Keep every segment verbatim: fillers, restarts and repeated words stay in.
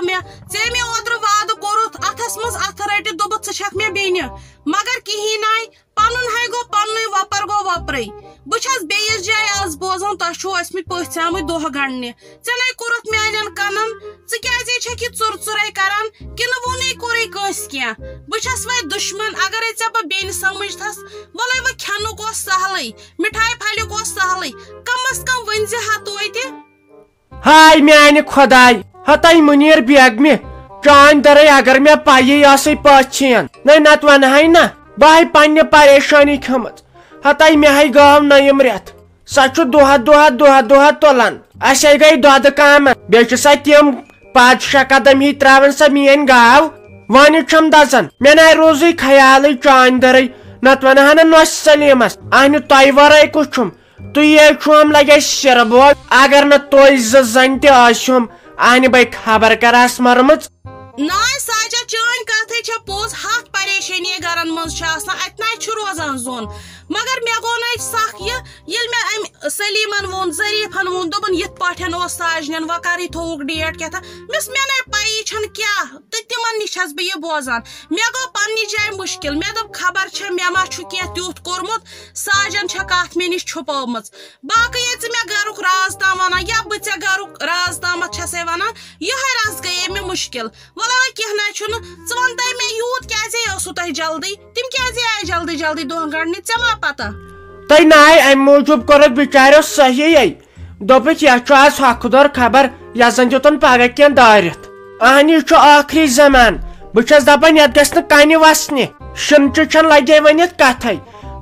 مےٚ، ژےٚ مےٚ اوترٕ وعدٕ کوٚرُتھ اَتھس منٛز اَتھٕ رٔٹِتھ، دوٚپُتھ، "ژٕ چھَکھ مےٚ بیٚنہِ"، مگر کِہیٖنۍ نَے۔ پَنُن ہے گوٚو پَننُے، وۄپَر گوٚو وۄپرٕے۔ بہٕ چھَس بیٚیِس جایہِ آز بوزان، تۄہہِ چھُو ٲسمٕتۍ پٔژھۍ آمٕتۍ دۄہ گنٛڈنہِ۔ ژےٚ نَے کوٚرُتھ میٛانٮ۪ن کَنَن، ژٕ کیٛازے چھَکھ یہِ ژُر ژُرَے کَران؟ کِنہٕ ووٚنُے کوٚرُے کٲنٛسہِ کینٛہہ؟ بہٕ چھَس وۄنۍ دُشمَن، اگرے ژےٚ بہٕ بیٚنہِ سَمٕجھتھَس، وَلَے وۄنۍ کھٮ۪نُک اوس سہلٕے، مِٹھایہِ پھَلیُک اوس سہلٕے، کَمَس کَم ؤنۍ زِ ہا توتہِ۔ ہاے میانہِ خۄداے، ہتاے مُنیر بیگمہِ، چانۍ درے اگر مےٚ پَیی ٲسٕے پٔژھ چھِین، نَے نتہٕ ونہٕ ہاے نہ، بہٕ ہاے پننہِ پریشٲنی کھٔمٕژ۔ ہتاے مےٚ ہاے گٲو نٔیِم رٮ۪تھ، سۄ چھُ دۄہہ دۄہہ دۄہہ دۄہہ تُلان۔ اسے گٔے دۄدٕ کامن، بیٚیہِ چھِ سۄ تِم پانٛژھ شےٚ قدم ہی تراوان سۄ میٲنۍ گاو۔ وۄنۍ چھم دزان، مےٚ نَے روٗزٕے خیالٕے چانۍ درے، نتہٕ ونہٕ ہا نہٕ نۄشہِ سلیمس، اہنہِ تۄہہِ ورٲے کُس چھُم؟ تُہۍ یے چھُم لگے سِرٕ بوگ، اگر نہٕ تُہۍ زٕ زَنہِ تہِ ٲسِم، اہنہِ بے خبر کر آس مٔرمٕژ۔ ناے ساجا، چٲنۍ کتھے چھےٚ پوٚز، ہتھ پریشٲنی گرن منٛز چھِ آسان، اتہِ ناے چھُ روزان زوٚن۔ مگر مےٚ گوٚو ناے سخ یہِ، ییٚلہِ مےٚ أمۍ سلیمن ووٚن، ظریفن ووٚن، دوٚپُن، "یِتھ پٲٹھۍ اوس ساجنٮ۪ن، وۄنۍ کرٕے تھووُکھ ڈیٹ کیٛاہ تھا؟" مےٚ ٲس، مےٚ ناے پَیی چھَنہٕ کیٛاہ، تہٕ تِمن نِش چھَس بہٕ یہِ بوزان۔ مےٚ گوٚو پننہِ جایہِ مُشکِل، مےٚ دوٚپ، خبر چھےٚ مےٚ ما چھُ کینٛہہ تیُتھ کوٚرمُت، ساجن چھےٚ کتھ مےٚ نِش چھُپٲومٕژ۔ باقٕے ییٚلہِ ژٕ مےٚ گرُک راز تام ونان یا بہٕ ژےٚ گرُک راز تامتھ چھسے ونان، یِہے رس گٔیے مےٚ مُشکِل۔ وَلہٕ وۄنۍ کینٛہہ نہ چھُنہٕ، ژٕ وَن تہٕ مےٚ، یوٗت کیٛازے ٲسوٕ تۄہہِ جلدی؟ تِم کیٛازے آیہِ جلدی جلدی دۄہ گنٛڈنہِ؟ ژےٚ ما پتہ؟ تۄہہِ ناے امہِ موٗجوٗب کوٚرُکھ بِچاریو صحیحے، دوٚپُکھ، "یتھ چھُ آز ہۄکھٕ دۄر خبر، یتھ زن دیُتن پگاہ کینٛہہ دٲرِتھ۔ اہنہِ، یہِ چھُ ٲخری زمان، بہٕ چھس دپان، یتھ گژھِ نہٕ کنہِ وسنہِ، شِنچہِ چھنہٕ لگے وۄنۍ یتھ کتھے۔"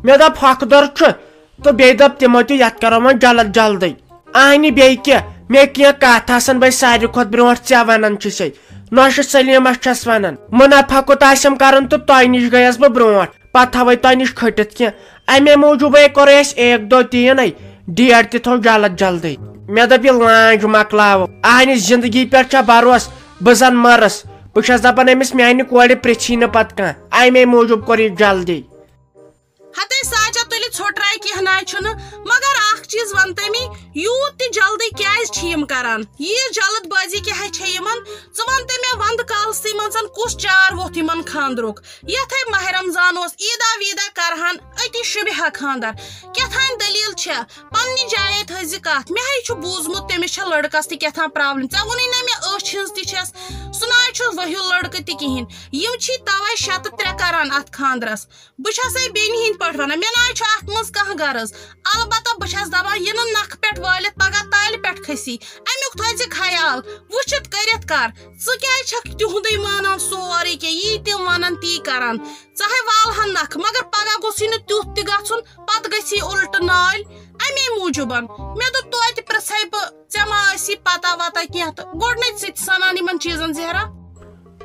مےٚ دوٚپ، "ہۄکھٕ دۄر چھُ۔" تہٕ بیٚیہِ دوٚپ تِمو تہِ، "یتھ کرو وۄنۍ جلد جلدی۔ اہنہِ بیٚیہِ کیٛاہ، مےٚ کینٛہہ کتھ آسن بہٕ ساروی کھۄتہٕ برونٛٹھ ژےٚ ونان چھسے، نۄشہِ سلیمس چھس ونان، منافع کوٗتاہ آسٮ۪م کرُن تہٕ تۄہہِ نِش گٔیس بہٕ برونٛٹھ، پتہٕ تھاوے تۄہہِ نِش کھٔٹِتھ کینٛہہ۔ امے موٗجوٗبے کوٚرے اسہِ ایک دو تین ڈیٹ تہِ تھوٚو جلد جلدی۔ مےٚ دوٚپ، یہِ لانٛج مۄکلاوو، اہنہِ زندگی پٮ۪ٹھ چھا بھروسہٕ، بہٕ زن مٔرٕس۔ بہٕ چھس دپان، أمِس میانہِ کورِ پرژھی نہٕ پتہٕ کانٛہہ، امے موٗجوٗب کوٚر یہِ جلدی۔" ہتے ساجا تُلہِ ژھوٚٹراے، کینٛہہ نہ چھُنہٕ، مگر اکھ چیٖز وَن تہٕ مےٚ، یوٗت تہِ جلدی کیٛازِ چھِ یِم کران؟ ییٖژ جلد بٲزی کیٛاہ چھےٚ یِمن؟ ژٕ وَن تہٕ مےٚ، وَندٕ کالسٕے منٛز کُس چار ووٚتھ یِمن خانٛدرُک؟ یَتھے ماہِ رمضان اوس، عیٖدا ویٖدا کرہن، أتی شوٗبہِ ہا خانٛدر۔ کیٛاہ تام دٔلیٖل چھےٚ؟ پننہِ جایے تھٲیزِ کتھ۔ مےٚ ہے چھُ بوٗزمُت، تٔمِس چھےٚ لڑکس تہِ کیٛاہ تام پرابلم۔ ژےٚ ووٚنُے نہ مےٚ، أچھ ہٕنٛز تہِ چھس، سُہ نہ چھُ وہیُل لڑکہٕ تہِ کِہیٖنۍ۔ یِم چھی توے شےٚ تہٕ ترٛےٚ کران اتھ خانٛدرس۔ بہٕ چھسے بیٚنہِ ہِنٛدۍ پٲٹھۍ ونان، مےٚ نہ حظ چھُ اتھ منٛز کانٛہہ غرض۔ البتہ بہٕ چھس دپان، یہِ نہٕ نکھٕ پٮ۪ٹھ وٲلِتھ پگاہ تالہِ پٮ۪ٹھ کھسی، امیُک تھٲیزِ خیال۔ وٕچھِتھ کٔرِتھ کر، ژٕ کیٛازِ چھکھ تِہُنٛدُے مانان سورُے کینٛہہ؟ یی تِم ونان، تی کران۔ ژٕ ہے والہن نکھٕ، مگر پگاہ گوٚژھُے نہٕ تیُتھ تہِ گژھُن، پتہٕ گژھی الٹہٕ نٲلۍ۔ امے موٗجوٗبن مےٚ دوٚپ، توتہِ پرژھے بہٕ، ژےٚ ما آسی پتہ وتہ کینٛہہ؟ تہٕ گۄڈٕنچ ژٕ تہِ سنان یِمن چیٖزن، زہرا۔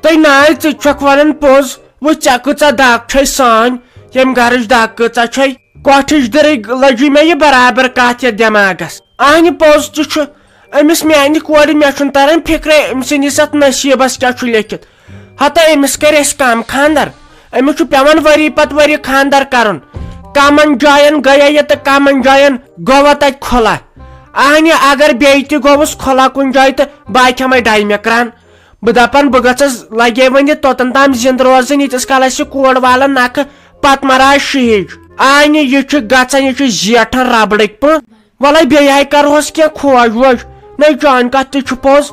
تۄہہِ ناے، ژٕ تہِ چھکھ ونان پوٚز۔ وۄنۍ ژےٚ کۭژاہ دگ چھے سٲنۍ، ییٚمہِ گرٕچ دگ کۭژاہ چھے؟ کۄٹھٕچ دٕرٕے لٔجی مےٚ یہِ برابر کتھ یتھ دٮ۪ماغس۔ اہنہِ پوٚز تہِ چھُ، أمِس میانہِ کورِ، مےٚ چھُنہٕ تران فکرے أمۍ سٕنٛدِس اتھ نصیبس کیٛاہ چھُ لیکھِتھ۔ ہتا أمِس کٔرۍ اَسہِ کم خاندر، أمِس چھُ پٮ۪وان ؤری پتہٕ ؤری خاندر کرُن۔ کمن جاین گٔیے یہِ تہٕ کمن جاین گوٚو تتہِ کھُلا۔ اہنہِ اگر بیٚیہِ تہِ گوٚوُس کھُلا کُنہِ جایہِ تہٕ بہٕ کھٮ۪مے ڈایہِ مکران۔ بہٕ دپان، بہٕ گژھس لگے وۄنۍ یہِ توٚتن تام زندٕ روزٕنۍ، ییٖتِس کالس یہِ کور والن نکھٕ، پتہٕ مرا شہیج۔ اہنہِ یہِ چھُ گژھان، یہِ چھُ زیٹھان ربڑٕکۍ پٲٹھۍ۔ وَلَے بیٚیہِ ہَے کَرہوس کینٛہہ کھوج ووج۔ نَے چٲنۍ کَتھ تہِ چھُ پوٚز۔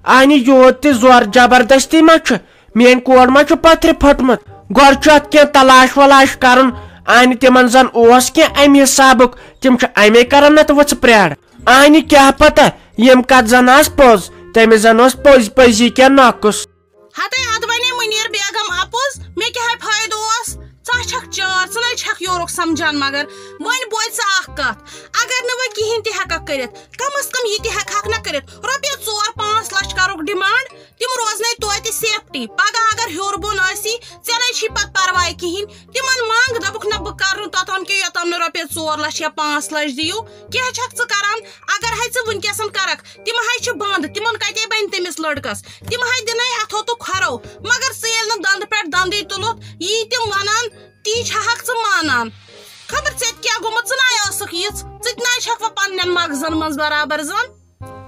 اَہنہِ یوٗت تہِ زور زبردستی ما چھُ؟ میٛٲنۍ کورِ ما چھُ پَتھرِ پھٔٹمٕژ؟ گۄڈٕ چھُ اَتھ کینٛہہ تلاش ولاش کَرُن۔ اَہنہِ تِمَن زَن اوس کینٛہہ اَمہِ حِسابُک۔ تِم چھِ اَمے کَران نَتہٕ وٕژھٕ پرٛارٕ۔ اَہنہِ کیٛاہ پَتہ یِم کَتھ زَن آسہٕ پوٚز۔ تٔمِس زَن اوس پٔزۍ پٔزی کینٛہہ نۄقُص۔ ہتے ادٕ ونے منیر بیگم اپُز، مےٚ کیٛاہ فٲیدٕ اوس؟ ژٕ چھکھ چٲر، ژٕ نے چھکھ یورُک سمجھان، مگر وۄنۍ بوزِ ژٕ اکھ کتھ، اگر نہٕ وۄنۍ کِہیٖنۍ تہِ ہٮ۪ککھ کٔرِتھ، کم از کم یہِ تہِ ہٮ۪کہٕ ہکھ نہ کٔرِتھ، رۄپیہِ ژور پانٛژھ لچھ کرُکھ ڈِمانڈ، تِم روزنے توتہِ سیفٹی، پگاہ اگر ہیوٚر بۄن ٲسی، ژےٚ نے چھی پتہٕ پرواے کِہیٖنۍ، تِمن منٛگ، دَپُکھ، "نہ، بہٕ کرٕ نہٕ توٚتام کہِ یوٚتام نہٕ رۄپیَس ژور لَچھ یا پانٛژھ لَچھ دِیِو۔ کیٛاہ چھَکھ ژٕ کران؟ اگر ہے ژٕ وٕنکیٚسَن کرکھ، تِم ہے چھِ بنٛد، تِمَن کَتے بَنہِ تٔمِس لٔڑکَس؟ تِم ہے دِنَے اَتھو تہٕ کھۄرو۔ مگر ژٕ ییٚلہِ نہٕ دَندٕ پٮ۪ٹھ دَندٕے تُلُتھ، یی تِم وَنان، تی چھَکھ ژٕ مانان۔ خبر ژےٚ تہِ کیٛاہ گوٚمُت، ژٕ نَے ٲسٕکھ یِژھ، ژٕ تہِ نَے چھَکھ وۄنۍ پنٛنٮ۪ن مغزَن منٛز برابر زَن۔"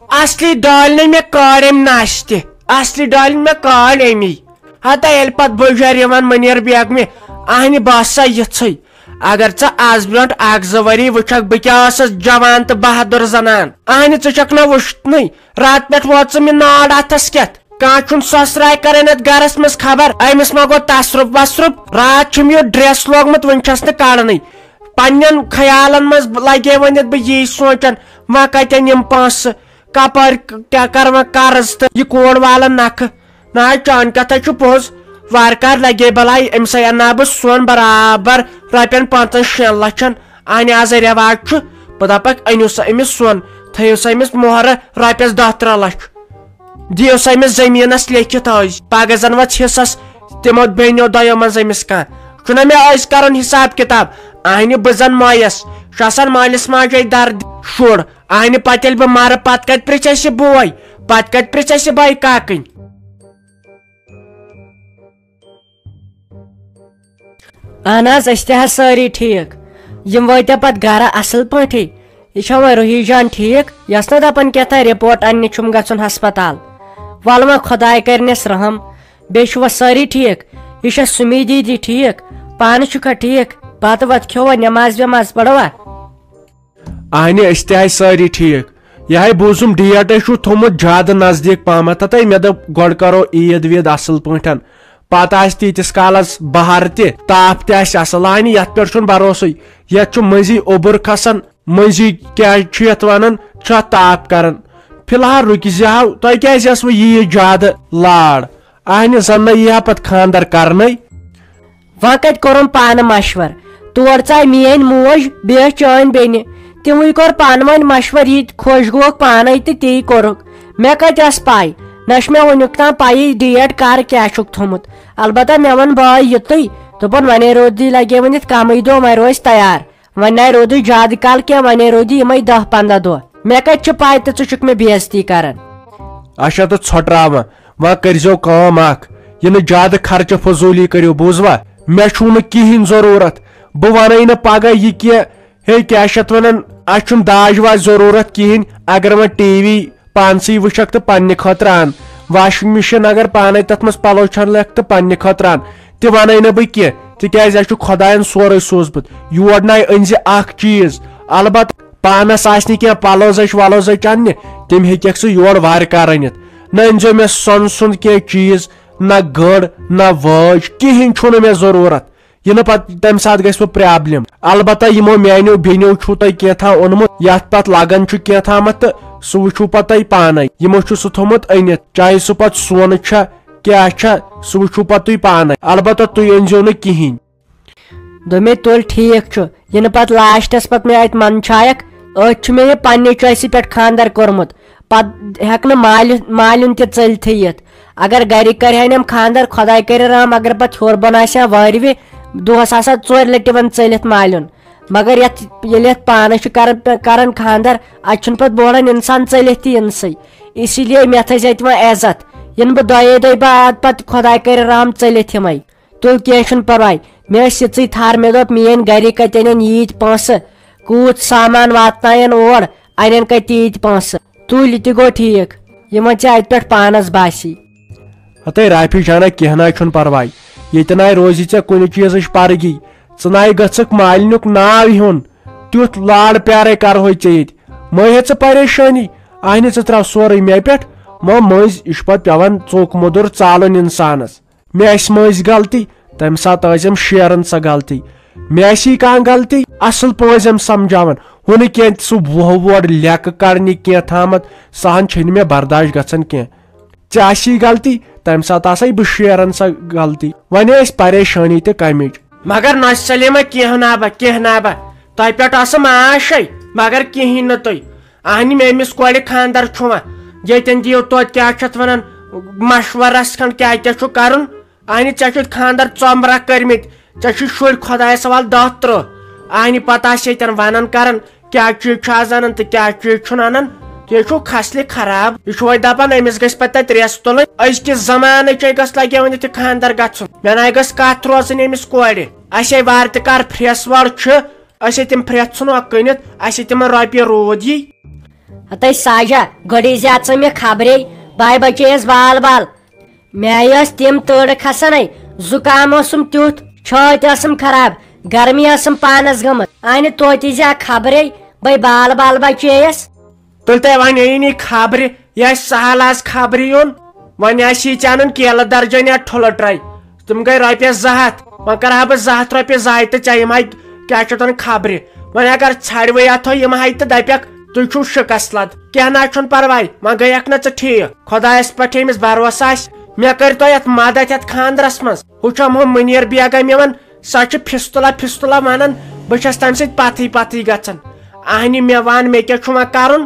اصلی ڈالۍ نہٕ مےٚ کارٮ۪م ناشتہِ۔ اصلی ڈالِن مےٚ کالۍ امی۔ ہتا ییٚلہِ پتہٕ بُجر یِوان منیر بیگمہِ، اہنہِ بس سا یِژھٕے۔ اگر ژٕ از برونٹھ اکھ زٕ ؤری وٕچھکھ بہٕ کیٛاہ ٲسٕس جوان تہٕ بہادُر زنان، اہنہِ ژٕ چھکھ نہ وٕچھتنٕے۔ راتہٕ پٮ۪ٹھ ووت ژٕ مےٚ نار اتھس کٮ۪تھ۔ کانٛہہ چھُنہٕ سۄسراے کران یتھ گرس منٛز خبر، أمِس ما گوٚو تصرُف وصرُف؟ راتھ چھُم یہِ ڈریس لوگمُت، وُنہِ چھس نہٕ کڑنٕے۔ پننٮ۪ن خیالن منٛز لگے وۄنۍ یتھ بہٕ یی سونچان، وۄنۍ کتٮ۪ن یِم پونٛسہٕ؟ کپٲرۍ ک-، کیٛاہ کرٕ وۄنۍ قرض تہٕ یہِ کوڑ والن نکھٕ؟ نہ حظ، چٲنۍ کتھ حظ چھُ پوٚز۔ وارٕ کارٕ لگے بلاے، أمۍ سٕے انہٕ ہا بہٕ سۄن برابر رۄپین پانٛژن شٮ۪ن لچھن۔ اہنہِ آز رٮ۪واج چھُ، بہٕ دپکھ أنِو سا أمِس سۄن، تھٲیِو سا أمِس مۄہرٕ رۄپیس دہ ترٕٛہ لچھ۔ دِیِو سا أمِس زٔمیٖنس لیکھِتھ أزۍ، پگاہ زن وژھ حصس تِمو بیٚنیو دۄیو منٛز أمِس کانٛہہ۔ چھُنہ مےٚ أزۍ کرُن حساب کتاب؟ اہنہِ بہٕ زن مایس، چھُ آسان مٲلِس ماجے درد شُر۔ اہنہِ پتہٕ ییٚلہِ بہٕ مرٕ، پتہٕ کتہِ پرژھِ اسہِ بوے؟ پتہٕ کتہِ پرژھِ اسہِ بایہِ کاکٕنۍ؟ اہن حظ، أسۍ تہِ حظ سٲری ٹھیٖک۔ یِم وٲتیا پتہٕ گرٕ اصل پٲٹھی؟ یہِ چھا وۄنۍ روحی جان ٹھیٖک؟ یۄس نہ دپان کیٛاہ تام رپورٹ اننہِ چھُم گژھُن ہسپتال۔ ولہٕ وۄنۍ خۄداے کرنس رحم۔ بیٚیہِ چھِوا سٲری ٹھیٖک؟ یہِ چھا سُمی دیدی ٹھیٖک؟ پانہٕ چھُکھا ٹھیٖک؟ بتہٕ وتہٕ کھیوٚوا؟ نٮ۪ماز وٮ۪ماز پٔروا؟ اہنہِ، أسۍ تہِ آے سٲری ٹھیٖک۔ یہِ ہاے بوٗزُم ڈیٹ ہے چھُ تھوٚمُت زیادٕ نزدیٖک پہمتھ۔ ہتے مےٚ دوٚپ گۄڈٕ کرو عیٖد ویٖد اصل پٲٹھۍ۔ پتہٕ آسہِ تیٖتِس کالس بہار تہِ، تاپھ تہِ آسہِ اصل۔ اہنہِ، یتھ پٮ۪ٹھ چھُنہٕ بھروسٕے۔ یتھ چھُ مٔنٛزی اوٚبُر کھسان، مٔنٛزی کیٛاہ چھُ یتھ ونان، چھُ اتھ تاپھ کران۔ فی الحال رُکہِ زِ ہاو، تۄہہِ کیٛازِ ٲسوٕ ییٖژ زیادٕ لاڑ؟ اہنہِ، زن نہ یی ہا پتہٕ خانٛدر کرنے۔ وۄنۍ کتہِ کوٚرُم پانہٕ مشور؟ تور ژاے میٲنۍ موج، بیٚیہِ ٲس چٲنۍ بیٚنہِ۔ تِموٕے کوٚر پانہٕ ؤنۍ مشور، یہِ تہِ خۄش گوکھ پانے تہٕ تی کوٚرُکھ۔ مےٚ کتہِ ٲس پاے؟ نہ چھُ مےٚ وُنیُک تام پَیی ڈیٹ کر کیٛاہ چھُکھ تھوٚمُت۔ البتہ مےٚ ووٚن بٲے یُتُے، دوٚپُن وۄنۍ ہے روٗدُے لگے وُنہِ یِتھ کمٕے دۄہ، وۄنۍ روزِ تیار۔ وۄنۍ نہ روٗدُے زیادٕ کال کینٛہہ، وۄنۍ ہے روٗدِ یِمے دَہ پنٛداہ دۄہ۔ مےٚ کتہِ چھِ پاے تہٕ ژٕ چھُکھ مےٚ بے عزتی کران؟ اچھا تہٕ ژھۄٹراوان، وۄنۍ کٔرۍزیو کٲم اکھ، یہِ نہٕ زیادٕ خرچہٕ فضوٗلی کٔرِو، بوٗزوا؟ مےٚ چھُو نہٕ کِہیٖنۍ ضروٗرت۔ بہٕ وَنَے نہٕ پگاہ یہِ کینٛہہ، ہے کیٛاہ چھِ اَتھ وَنان، اَسہِ چھُنہٕ داج واج ضروٗرت کِہیٖنۍ۔ اگر وۄنۍ ٹی وی پانسٕے وٕچھکھ تہٕ پننہِ خٲطرٕ اَن، واشنگ مشین اگر پانے تتھ منٛز پلو چھلکھ تہٕ پننہِ خٲطرٕ اَن، تہِ وَنَے نہٕ بہٕ کینٛہہ، تِکیٛازِ اَسہِ چھُ خۄدایَن سورُے سوٗزمُت۔ یور نَے أنۍ زِ اکھ چیٖز، البتہ پانس آسہِ نہٕ کینٛہہ پلو زچ ولو زچ اننہِ، تِم ہیٚککھ ژٕ یور وارِ کارٕ أنِتھ۔ نہ أنۍزیو مےٚ سۄنہٕ سُنٛد کینٛہہ چیٖز، نہ گٔر، نہ وٲج، کِہیٖنۍ چھُنہٕ مےٚ ضروٗرت۔ یہِ نہٕ پتہٕ تمہِ ساتہٕ گژھِ وۄنۍ پرابلم۔ البتہ یِمو میانیو بیٚنیو چھُو تۄہہِ کینٛہہ تام اوٚنمُت، یتھ پتہٕ لگان چھُ کینٛہہ تامتھ، تہٕ سُہ وٕچھِو پتہٕ تۄہہِ پانے۔ یِمو چھُ سُہ تھوٚمُت أنِتھ، چاہے سُہ پتہٕ سۄن چھا کیٛاہ چھا، سُہ وٕچھِو پتہٕ تُہۍ پانے۔ البتہ تُہۍ أنۍزیو نہٕ کِہیٖنۍ۔ دوٚپمَے، تُل، ٹھیٖک چھُ۔ یہِ نہٕ پتہٕ لاسٹس پتہٕ مےٚ اَتہِ منٛدچھایَکھ، أتھۍ چھُ مےٚ یہِ پننہِ choice پٮ۪ٹھ خانٛدر کوٚرمُت۔ پتہٕ ہٮ۪کہٕ نہٕ مالہِ-، مالِن تہِ ژٔلتھٕے یِتھ۔ اگر گرِکۍ کرِہن یِم خانٛدر، خۄداے کرِ رحم، اگر پتہٕ ہیوٚر بۄن آسہِ ہا وٲرۍوِ، دۄہس آسہٕ ہا ژورِ لٹہِ یِوان ژٔلِتھ مالیُن۔ مگر یتھ، ییٚلہِ یتھ پانس چھُ کران، کران خانٛدر، اتہِ چھُنہٕ پتہٕ بوران انسان ژٔلِتھ تہِ انسٕے۔ اسی لیے مےٚ تھٲے زِ اتہِ وۄنۍ عزت۔ یِنہٕ بہٕ دۄیے دۄہہِ بعد پتہٕ خۄداے کرِ رحم ژٔلِتھ یِمے۔ تُل، کینٛہہ چھُنہٕ پرواے۔ مےٚ ٲسۍ یِژٕے تھر، مےٚ دوٚپ، میٲنۍ گرِکۍ کتہِ انن ییٖتۍ پونٛسہٕ؟ کوٗت سامان واتناین اور؟ انن کتہِ ییٖتۍ پونٛسہٕ؟ تُلۍ، یہِ تہِ گوٚو ٹھیٖک، یِمن ژےٚ اتہِ پٮ۪ٹھ پانس باسی۔ ہتے رافی جانا، کینٛہہ نہ چھُنہٕ پرواے۔ ییٚتہِ ناے روزِ ژےٚ کُنہِ چیٖزٕچ پرگی۔ ژٕ ناے گژھکھ مالِنیُک ناو ہیوٚن۔ تیُتھ لاڑ پیارے کرہوے ژےٚ ییٚتہِ۔ مہ ہے ژٕ پریشٲنی۔ اہنہِ، ژٕ تراو سورُے مےٚ پٮ۪ٹھ۔ وۄنۍ مٔنٛزۍ، یہِ چھُ پتہٕ پٮ۪وان ژوٚک مٔدُر ژالُن انسانس۔ مےٚ آسہِ مٔنٛزۍ غلطی، تمہِ ساتہٕ ٲسۍ أمۍ شیران سۄ غلطی۔ مےٚ آسی کانٛہہ غلطی، اصل پٲٹھۍ أمۍ سمجھاوان۔ ہُہ نہٕ کینٛہہ، سُہ وۄہ وورٕ لیکہٕ کڑنہِ کینٛہہ تھامتھ، سۄ ہن چھنہٕ مےٚ برداش گژھان کینٛہہ۔ ژےٚ آسی غلطی، تمہِ ساتہٕ آسے بہٕ شیران سۄ غلطی۔ وۄنۍ ٲسۍ پریشٲنی تہِ کمِچ۔ مگر نۄشہِ سلیمہ، کینٛہہ نا با، کینٛہہ نا با۔ تۄہہِ پٮ۪ٹھ آسہٕ معاشے، مگر کِہیٖنۍ نہٕ تُہۍ۔ اہنہِ، مےٚ أمِس کورِ خانٛدر چھُ وۄنۍ۔ ییٚتٮ۪ن دِیِو توتہِ، کیٛاہ چھِ اَتھ وَنان، مشورس کھنٛڈ، کیٛاہ کیٛاہ چھُ کَرُن۔ اہنہِ، ژےٚ چھُتھ خانٛدر ژۄمبرا کٔرمٕتۍ، ژےٚ چھُے شُرۍ خۄدایس حوالہٕ دَہ ترٕٛہ۔ اہنہِ، پتہٕ آسہِ ییٚتٮ۪ن وَنان کران، کیٛاہ چیٖز چھُ آز اَنان تہٕ کیٛاہ چیٖز چھُنہٕ اَنان۔ یہِ چھُ خصلہِ خراب۔ یہِ چھُ وۄنۍ دَپان، أمِس گژھِ پتہٕ تَتہِ رٮ۪س تُلٕنۍ۔ أزکِس زمانٕچ ہے گٔژھ لگے وۄنۍ یِتھُے خانٛدر گژھُن۔ مےٚ نَے گٔژھ کَتھ روزٕنۍ أمِس کورِ۔ اَسہِ ہے وارٕ تہِ کر پھرٛٮ۪س وارٕ چھِ، أسۍ ہے تِم پھرٛٮ۪س ژھٕنو کٕنِتھ، اَسہِ ہے تِمن رۄپیہِ روٗد یی۔ ہتے ساجا، گۄڈٕ یی زِ اژٕ مےٚ خبرے، بہٕ بچییس بال بال۔ مےٚ ٲس تِم تۭرٕ کھسان، زُکام اوسُم تیُتھ، چھٲتۍ ٲسٕم خراب، گرمی ٲسٕم پانس گٔمٕژ۔ اہنہِ توتہِ زِ خبرے بہٕ بال بال بچییس۔ تیٚلہِ تۄہہِ وۄنۍ أنی خبرِ، یہِ آسہِ سہل آز خبرِ یُن۔ وۄنۍ آسہِ یہِ ژےٚ اَنُن کیلہٕ درجن یا ٹھُلہٕ ٹرٛے۔ تِم گٔے رۄپیَس زٕ ہَتھ۔ وۄنۍ کَرٕ ہا بہٕ زٕ ہَتھ رۄپیہِ ضایع تہٕ ژےٚ یِم ہا، کیٛاہ چھِ اَتھ وَنان، خبرِ۔ وۄنۍ اگر ژھَڑوٕے اَتھ ہو یِم ہَے تہٕ دَپٮ۪کھ، "تُہۍ چھُو شِکَس لَد۔" کینٛہہ نہ حظ چھُنہٕ پَرواے، وۄنۍ گٔیَکھ نہ ژٕ ٹھیٖک۔ خۄدایَس پٮ۪ٹھ ییٚمِس بھروسہٕ آسہِ، مےٚ کٔرۍ تو یَتھ مَدَد یَتھ خانٛدرَس منٛز۔ ہُہ چھُ ہُم مُنیٖر بیگم یِوان، سۄ چھِ پھِستُلہ پھِستُلہ وَنان، بہٕ چھَس تَمہِ سۭتۍ پَتھٕے پَتھٕے گژھان۔ اہنہِ مےٚ وَن، مےٚ کیٛاہ چھُ وۄنۍ کَرُن؟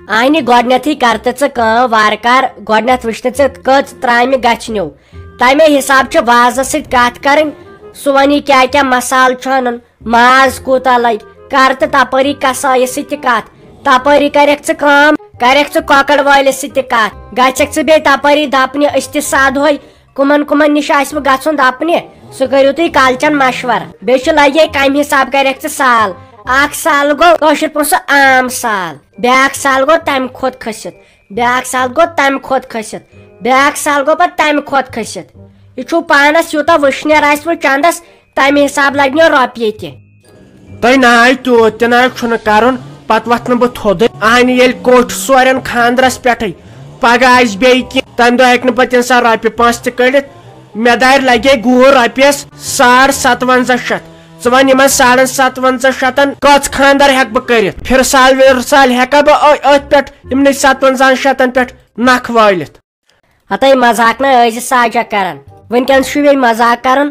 اہنہِ گۄڈٕنٮ۪تھٕے کر تہٕ ژٕ کٲم وارٕ کار، گۄڈٕنٮ۪تھ وٕچھ تہٕ ژٕ کٔژ ترامہِ گژھِ نیو، تَمے حساب چھِ وازَس سۭتۍ کَتھ کَرٕنۍ۔ سُہ وَنہِ کیٛاہ کیٛاہ مسالہٕ چھُ اَنُن، ماز کوٗتاہ لَگہِ، کر تہٕ تَپٲری کسایہِ سۭتۍ تہِ کَتھ۔ تَپٲری کَرٮ۪کھ ژٕ کٲم، کَرٮ۪کھ ژٕ کۄکَر وٲلِس سۭتۍ تہِ کَتھ۔ گژھٮ۪کھ ژٕ بیٚیہِ تَپٲری دَپنہِ، أسۍ تہِ سادہوے۔ کٕمن کٕمن نِش آسِوٕ گژھُن دپنہِ، سُہ کٔرِو تُہۍ کالچن مشور۔ بیٚیہِ چھُ لگے کمہِ حساب کرکھ ژٕ سال۔ اکھ سال گوٚو کٲشِر پٲٹھۍ سُہ عام سال، بیٛاکھ سال گوٚو تمہِ کھۄتہٕ کھٔسِتھ، بیٛاکھ سال گوٚو تمہِ کھۄتہٕ کھٔسِتھ، بیٛاکھ سال گوٚو پتہٕ تمہِ کھۄتہٕ کھٔسِتھ۔ یہِ چھُو پانس یوٗتاہ وٕشنیر آسِوٕ چندس، تمہِ حساب لگنو رۄپیہِ تہِ۔ تۄہہِ نہ آے تیوٗت تہِ نہ آے چھُنہٕ کرُن، پتہٕ وۄتھٕ نہٕ بہٕ تھوٚدُے۔ اہنہِ ییٚلہِ کوٚٹھۍ سورٮ۪ن خانٛدرس پٮ۪ٹھٕے، پگاہ آسہِ بیٚیہِ کینٛہہ، تمہِ دۄہ ہیٚکہِ نہٕ پتہٕ انسان رۄپیہِ پانٛژھ تہِ کٔڑِتھ۔ مےٚ دارِ لگے گوٗر رۄپیس ساڑ ستونزہ شیٚتھ۔ ژٕ وَن یِمن ساڑن ستونزہ شیٚتن کٔژ خانٛدر ہیٚکہٕ بہٕ کٔرِتھ؟ پھرسال وِرسال ہیٚکا بہٕ أ-، أتھۍ پٮ۪ٹھ یِمنٕے ستونزہن شیٚتن پٮ۪ٹھ نکھ وٲلِتھ؟ ہتے مذاق نہ ٲسۍ زِ ساجا کران۔ وٕنکیٚنس چھُ بیٚیہِ مذاق کرُن۔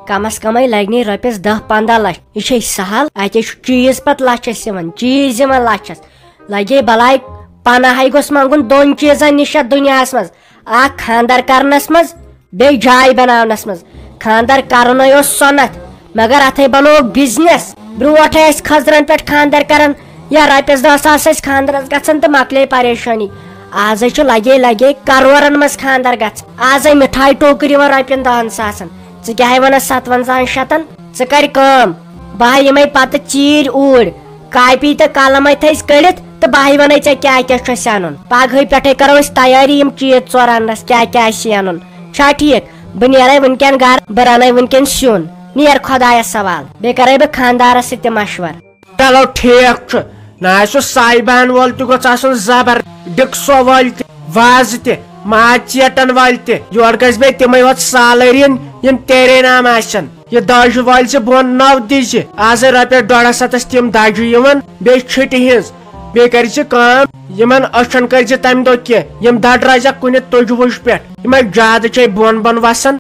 کم از کمے لگہِ نہٕ رۄپیس دہ پنٛداہ لچھ۔ یہِ چھے سہل، اتے چھُ چیٖز پتہٕ لچھس یِوان، چیٖز یِوان لچھس۔ لگے بلاے پناہے گوٚژھ منٛگُن دۄن چیٖزن نِش یتھ دُنیاہس منٛز۔ اکھ خانٛدر کرنس منٛز، بیٚیہِ جاے بناونس منٛز۔ خانٛدر کرُنے اوس سۄنتھ، مگر اتھے بنووُکھ بزنس۔ برونٹھے ٲسۍ خزرن پٮ۪ٹھ خانٛدر کران، یا رۄپیس دہ ساس ٲسۍ خانٛدرس گژھان تہٕ مۄکلے پریشٲنی۔ آزے چھُ لگے لگے کرورن منٛز خانٛدر گژھان۔ آزے مِٹھایہِ ٹوکرِ یِوان رۄپین دہن ساسن۔ ژٕ کیٛاہ ہے ونان ستونزہن شیٚتن؟ ژٕ کر کٲم، بہٕ ہا یِمے پتہٕ ژیٖرۍ اوٗرۍ، کاپی تہٕ قلم اتھِ تھٲیِتھ کٔڑِتھ، تہٕ بہٕ ہا ونے ژےٚ کیٛاہ کیٛاہ چھُ اسہِ انُن۔ پگہٕے پٮ۪ٹھے کرو أسۍ تیٲری یِم چیٖز ژور اننس، کیٛاہ کیٛاہ آسہِ انُن۔ چھا ٹھیٖک؟ بہٕ نیرے وٕنکیٚن گرٕ، بہٕ رنے وٕنکیٚن سیُن۔ نیر خۄدایس حوالہٕ، بیٚیہِ کرے بہٕ خانٛدارس سۭتۍ تہِ مشورٕ۔ چلو ٹھیک چھُ، نہ آسہِ سُہ سایبان وول تہِ گوٚژھ آسُن زبر، ڈکسو وٲلۍ تہِ، وازٕ تہِ، ماز ژیٹن وٲلۍ تہِ۔ یورٕ گژھِ بیٚیہِ تِمے ہوت سالٲرۍ یِن، یِم تیرے نام آسن۔ یہِ داجہِ وٲلۍ زِ بۄن نو دِزِ، آزے رۄپیس ڈۄڈس ہتس تِم داجہِ یِوان، بیٚیہِ چھِٹہِ ہِنٛز۔ بیٚیہِ کٔرۍ زِ کٲم، یِمن أچھن کٔرۍ زِ تمہِ دۄہ کینٛہہ، یِم دَڑ روزٮ۪کھ کُنہِ تُجہِ وُجہِ پٮ۪ٹھ۔ یِمے زیادٕ چھے بۄن بۄن وسان۔